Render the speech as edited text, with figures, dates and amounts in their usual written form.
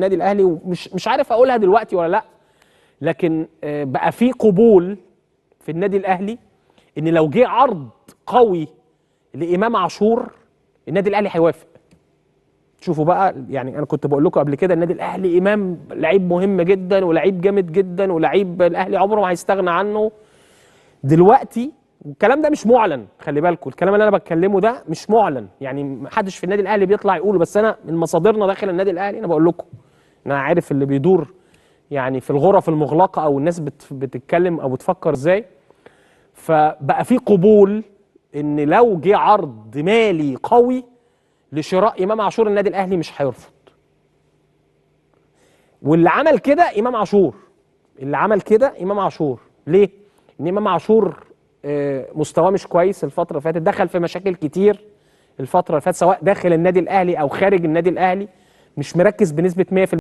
النادي الاهلي، ومش مش عارف اقولها دلوقتي ولا لا، لكن بقى في قبول في النادي الاهلي ان لو جه عرض قوي لامام عاشور النادي الاهلي هيوافق. شوفوا بقى، يعني انا كنت بقول لكم قبل كده النادي الاهلي امام لعيب مهم جدا ولعيب جامد جدا ولعيب الاهلي عمره ما هيستغنى عنه. دلوقتي والكلام ده مش معلن، خلي بالكم الكلام اللي انا بتكلمه ده مش معلن، يعني محدش في النادي الاهلي بيطلع يقوله، بس انا من مصادرنا داخل النادي الاهلي انا بقول لكم، انا عارف اللي بيدور يعني في الغرف المغلقة او الناس بتتكلم او بتفكر ازاي. فبقى في قبول ان لو جه عرض مالي قوي لشراء امام عاشور النادي الاهلي مش هيرفض. واللي عمل كده امام عاشور، اللي عمل كده امام عاشور، ليه؟ ان امام عاشور مستواه مش كويس الفترة اللي فاتت، دخل في مشاكل كتير الفترة اللي فاتت سواء داخل النادي الاهلي او خارج النادي الاهلي، مش مركز بنسبة 100%.